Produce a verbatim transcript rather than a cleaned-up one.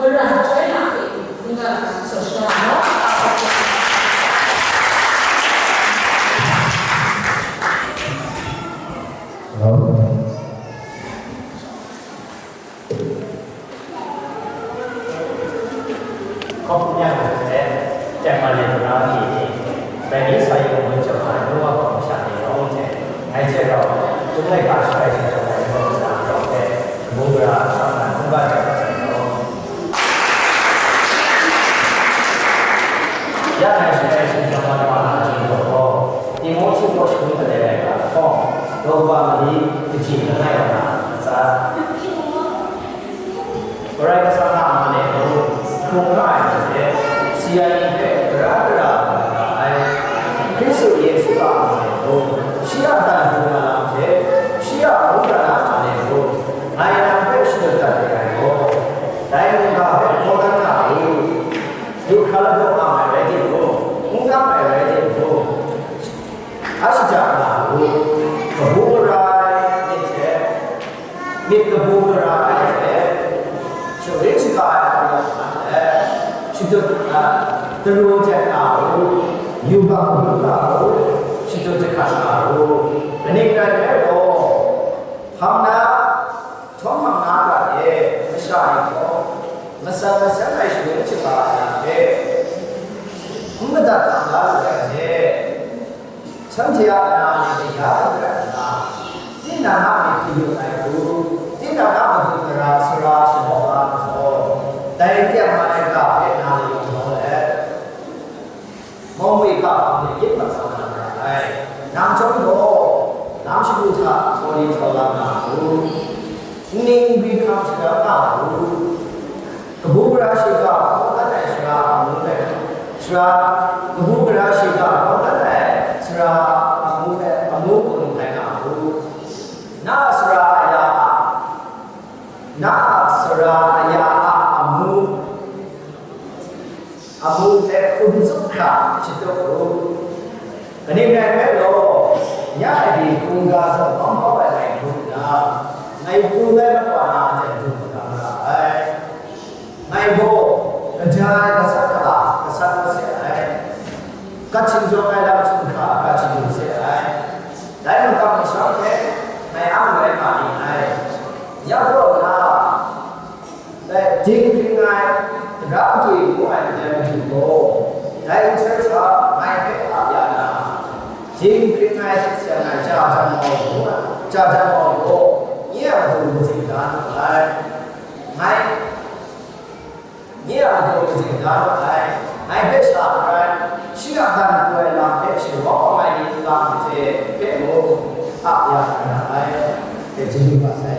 Hello. ขอบคุณอย่างยิ่งเลย แต่มาในวันนี้ ဘယ်နည်းစာရွက်ကို ကျွန်တော်တို့က ပုံစံနေအောင် တဲ့ အဲကျတော့ သူ့ရဲ့ ကားဆိုင်တဲ့ ကျွန်တော်တို့က တော့ တဲ့ ဘုရားဆောင်တာ ဘုရားကျောင်းတဲ့ တော့ ရခိုင်စစ်တပ် စစ်ကြောင်းမှ ပါလာခြင်းတော့ ဒီမိုးချုပ်ပေါ် ရှိတဲ့ က တော့ တော့ ပါမလီ တကြည် မလိုက် ပါ စား ပရဟိတ ဆန္ဒ မနဲ့ ဘုံ ခုံ က အိုင် တဲ့ စီ အိုင် အီ ဘက် ကရ ကရ ပါ လာ အိုင် ခရစ်သူ ယေရှု က မနဲ့ ဘုံ ရှိရ တန် ဘုံ လာ လာ တဲ့ ရှိရ ဘုံ က လာ မနဲ့ ဘုံ အိုင် နံ ဘက် ရှိရ တန် တဲ့ အိုင် ဘုံ ဒိုင် ဘုံ က ဘက် မော က န ဘုံ ဒုက္ခ လ ဘုံ မ မ ရဲ တဲ့ ဘုံ မူ က မ ရဲ တဲ့ ဘုံ အ ရှိ ကြ လာ ဘုံ က ဘုံ က ရ အိုင် တဲ့ myit kabu mara ai hte, sharin shaga ai hkam rawt hkra let, shadut, a, daru jet nga u, yubak kabu nga u, shadut jahkrat nga u. Kaning rai nme law, hpang na, htawng hpang na a ga e, masha ni gaw, matsan masan ai sharin shaga ai lam hpe, n madat hkam la lu ai hte, shanhte a na ni kaya dat rai nna, tinang a myit kayun ai hku, tinang a madu mara sara shabaw nga ai majaw, dai n teng ai ga hpe na layawng lawm let, mawng we ga hpang de yit mat sa na ra ai. Nang chyawm gaw, lam shagu hta htaw li htaw la nga u, nning n gwi hkam shadap nga u. Kabu gara shiga hkawm dat ai sara amu hpe, sara, kabu gara shiga hkawm dat ai sara amu hpe, amu kun hpai nga u. Na a sara aya a, na a sara aya a amu, amu hpe hkum tsup hkra shatup u. Kaning rai nme law, ya ai ni hkungga zawn bang bau ai ngai hkrum nna, ngai pru ai makwa na a ten du maga mara ai. Ngai gaw, kaja ai gasat kala gasat mat se ai, gat shingjawng ai lam htum hkra gat shadum se ai, dai makam masham hpe ngai ang rai nga ni ai. Ya gaw na, dai dinghpring ai, tara matu ngu ai ndai matu gaw, dai nhtoi hta ngai hpe ap ya na, dinghpring ai hte seng ai ja jan mau gaw, ja jan mau gaw, nye a matu matsing da nu ai. Ngai, nye a matu matsing da nu ai, ngai hpe sha n rai, shi a dan pru ai lam hpe sharawng ai ni nlang hte hpe mung ap ya na ra ai, hpe chyeju ga sai.